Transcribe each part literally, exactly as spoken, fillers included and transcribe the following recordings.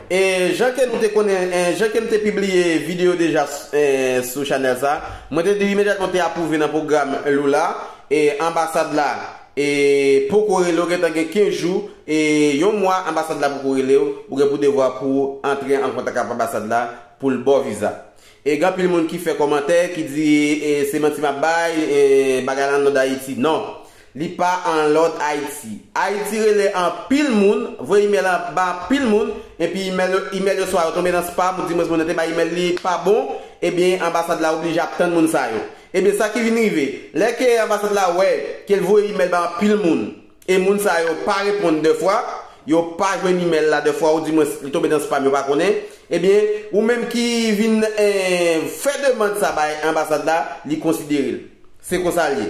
E jan ke nou te konnen, e, jan ke m te pibliye videyo deja, e, sou chanèl sa, mwen te di imedyatman te apwouve nan pwogram Lula, e anbasad la, e poko rele w, gentan gen kenz jou, e yon mwa anbasad la poko rele w, ou gen pou devwa pou antre an kontak ak anbasad la pou l ba w viza. E gen anpil moun ki fè kòmantè, ki di, e, se manti m ap bay, e, bagay la an lòd Ayiti. Non, li pa an lòd Ayiti. Ayiti rele anpil moun, voye imèl an ba anpil moun, epi imèl yo, imèl yo swa yo tonbe nan spam, ou di mwen moun nan te bay imèl li pa bon, ebyen anbasad la oblije ap tann moun sa yo. Ebyen sa ki vin rive, lè ke anbasad la wè ke l voye imèl ba anpil moun, e moun sa yo pa reponn de fwa, yo pa jwenn imèl la de fwa, ou di mwen li tonbe nan spam, yo pa konnen, ebyen, ou menm ki vin, eh, fè demann sa bay anbasad la, li konsidere l. Se konsa l ye.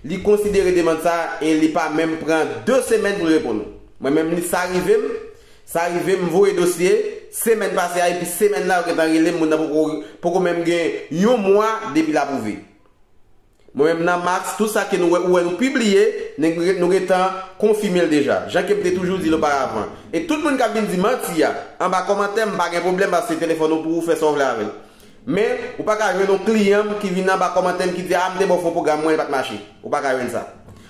Li konsidere demann sa e li pa menm pran de semèn pou l reponn ou. Mwen menm, li, sa rive m, sa rive m voye dosye, semèn pase a, epi semèn la, yo gentan rele m, moun nan poko, poko menm gen yon mwa depi l apwouve. Mwen menm nan Max, tout sa ke nou wè, ou wè nou pibliye, nou, nou gentan konfime l deja. Jan ke m te toujou di l oparavan. E tout moun k ap vin di manti a, anba kòmantè, m pa gen pwoblèm, paske se telefòn ou pou ou fè sa w vle avè l. Men, ou pa ka jwenn yon kliyan m ki vin anba kòmantè m ki di, a, m te ba w fon pwogram mwen, li pa t mache. Ou pa ka jwenn sa.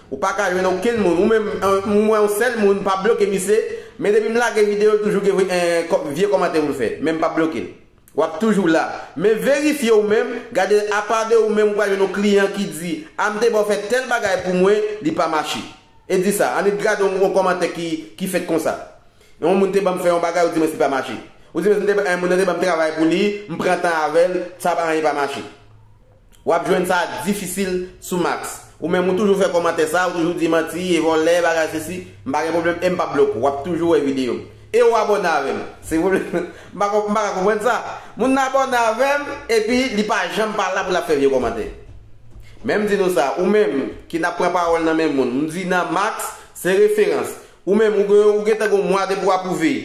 Ou pa ka jwenn okenn moun. Ou menm, an, m wè yon sèl moun, pa bloke misye, men depi m lage videyo, l toujou gen, eh, kò-, vye kòmantè pou l fè. Men m pa bloke l. W ap toujou la. Men verifye ou menm, gade apa de ou menm ou pral jwenn yon kliyan ki di, a, m te ba w fè tèl bagay pou mwen, li pa mache. E di sa, annik gade yon, yon kòmantè ki, ki fèt konsa. Yon moun te ban m fè yon bagay, ou di mwen si pa mache. Ou di mwen si m te, eh, moun nan te ban m travay pou li, m pran tan avè l, sa pa anyen pa mache. W ap jwenn sa difisil sou Max. Ou menm ou toujou fè kòmantè sa, ou toujou di manti, e vòlè, bagay sesi, m pa gen pwoblèm, e m p ap bloke w. W ap toujou wè videyo m. E w abòne avè m. Se pwoblèm. M pa konp-, m pa ka konprann sa. Moun nan abòne avè m, epi li pa janm pa la pou l ap fè vye kòmantè. Men m di nou sa, ou menm ki n ap pran pawòl nan men moun, m di nan Max, se referans. Ou menm, ou gen, ou gentan gen yon mwa depi w apwouve.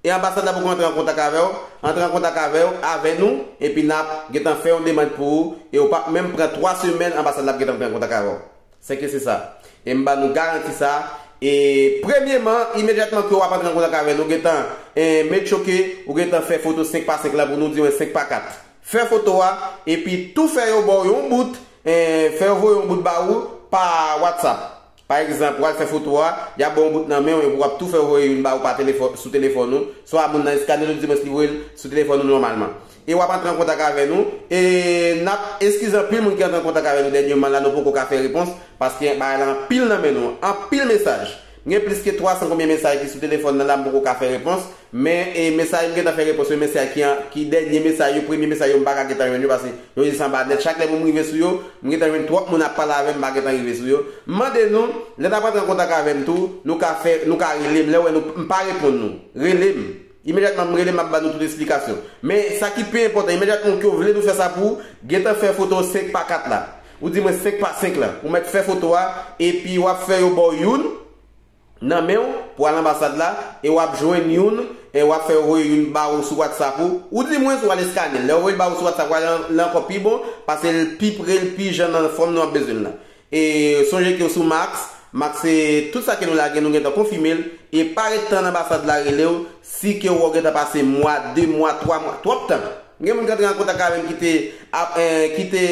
E anbasad la poko antre an kontak avè w, antre an kontak avè w, avè nou, epi n ap gentan fè yon demann pou ou, e w p ap menm pran twa semèn, anbasad la ap gentan antre an kontak avè w. Sèke se sa. E m ba nou garanti sa. E premyeman, imedyatman ke w ap antre an kontak avè nou, gentan, e, make sure ke ou gentan fè foto senk pa senk la pou nou, di mwen senk pa kat. Fè foto a, epi tou fè yo ba w yon bout, e, fè yo voye yon bout ba ou pa WhatsApp. Pa egzanp, w al fè foto a, y ap ba w yon bout nan men w, epi w ap tou fè voye youn ba ou pa telefòn, sou telefòn ou, swa moun nan eskane l, ou di mwen si li voye l sou telefòn ou nòmalman. E w ap antre an kontak avè nou, e n ap eskize anpil moun ki antre an kontak avè nou dènyeman la, nou poko ka fè repons, paske bagay la anpil nan men nou, anpil mesaj. M gen plis ke twa san konbyen mesaj ki sou telefòn nan la, m poko ka fè repons, men, e, mesaj m gentan fè repons yo, mesaj ki an, ki dènye mesaj yo, premye mesaj yo, m pa ka gentan jwenn yo, paske yo desann ba nèt. Chak lè pou m rive sou yo, m gentan jwenn twòp moun ap pale avè m, m pa gentan rive sou yo. M mande nou, lè n ap antre an kontak avè m tou, nou ka fè, nou ka rele m. Lè w wè nou, m pa reponn nou, rele m. Imedyatman m rele, m ap ba nou tout esplikasyon. Men sa ki pi enpòtan, imedyatman ke w vle nou fè sa pou ou, gentan fè foto senk pa kat la. Ou di mwen senk pa senk la. Ou mèt fè foto a, epi w ap fè yo ba w youn nan men w pou al anbasad la, e w ap jwenn youn, e w ap fè yo voye youn ba ou sou WhatsApp ou, ou di mwen si w al eskane l. Lè yo voye l ba ou sou WhatsApp, w al, li ankò pi bon, paske l pi pre, l pi jan nan fòm nou ap bezwen l lan. E sonje ke w sou Max, Max se tout sa ke nou lage, nou gentan konfime l, e pa ret tann anbasad la rele w, si ke w wè w gentan pase mwa, de mwa, twa mwa, twòp tan. Gen moun ki antre an kontak avè m ki te, ap, eh, ki te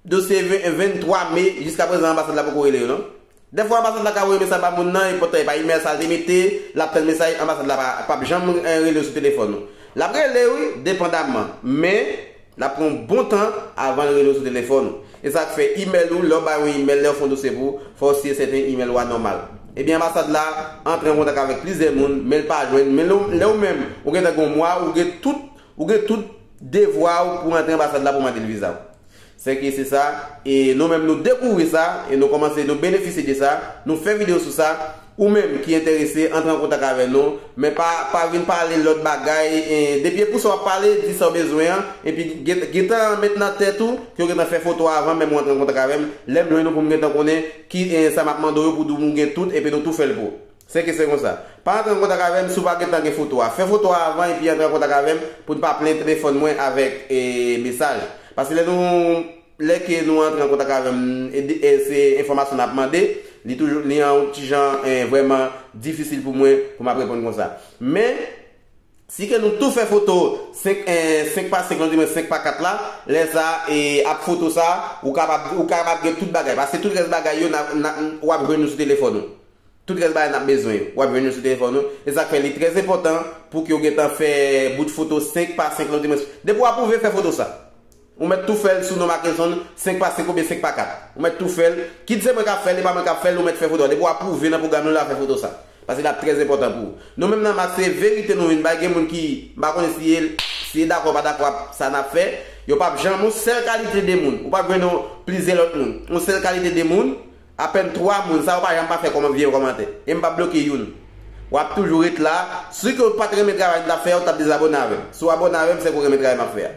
dosye ven, venntwa me, jiska prezan anbasad la poko rele yo non. Dèfwa anbasad la ka voye mesaj ba moun nan, e pòtan e pa imèl sa l te mete, l ap tann mesaj, anbasad la pa, p ap janm, eh, rele w sou telefòn ou. L ap rele wi, depandamman, men l ap pran yon bon tan avan l rele w sou telefòn ou. E sa k fè imèl ou, lè w bay yon imèl, lè yo fè yon dosye pou ou, fò w si e sèten imèl ou a nòmal. Ebyen anbasad la antre an kontak avèk plizyè moun, men l pa jwenn, men lè w, lè w menm, ou gentan gen yon mwa, ou gen tout, ou gen tout devwa ou pou antre anbasad la pou mande l viza w. Sèke se sa, e nou menm nou dekouvri sa, e nou kòmanse, nou benefisye de sa, nou fè videyo sou sa. Ou menm ki enterese, antre an kontak avè nou, men pa, pa vin pale lòt bagay, e depi e pou sa w ap pale, di sa w bezwen an, epi gen, gentan met nan tèt ou ke w gentan fè foto avan menm ou antre an kontak avè m. Lè m jwenn ou pou m gentan konnen ki, e, sa m ap mande w yo pou di w m gen tout, epi nou tou fè l pou ou. Sèke se konsa. Pa antre an kontak avè m si w pa gentan gen foto a. Fè foto a avan epi antre an kontak avè m pou n pa plen telefòn mwen avèk, e, mesaj. Paske lè nou, lè ke nou antre an kontak avè m, e, e se enfòmasyon n ap mande, li toujou, li an yon ti jan, e, vrèman difisil pou mwen, pou m ap reponn konsa. Men, Si ke nou tou fè foto senk, eh, senk pa senk, lonjman senk pa kat la, lè sa, e ap foto sa, ou kapab, ou kapab gen tout bagay. Paske tout rès bagay yo, na, na, w ap jwenn yo sou telefòn ou. Tout rès bagay n ap bezwen yo, w ap jwenn yo sou telefòn ou. E sa k fè li trè enpòtan pou ke w gentan fè bout foto senk pa senk, lonjman. Depi w apwouve, fè foto sa. Ou mèt tou fè l sou non Mackenson senk pa senk oubyen senk pa kat. Ou mèt tou fè l. Kit se mwen k ap fè l, e pa mwen k ap fè l, ou mèt fè foto a. Depi w apwouve nan pwogram nou la, fè foto sa. Paske l ap trè enpòtan pou ou. Nou menm nan MAK, se verite nou vin bay. Gen moun ki, m pa konnen si e, si e dakò, pa dakò ak sa n ap fè. Yo p ap janm yon sèl kalite de moun. Ou p ap jwenn yon plizyè lòt moun. Yon sèl kalite de moun, apèn twa moun. Sa yo pa janm pa fè kòman vye kòmantè. E m p ap bloke youn. W ap toujou ret la. Si ke w pa t renmen travay m t ap fè a, ou t ap dezabòne avè m. Si w abòne avè m, se ke w renmen travay m ap fè a.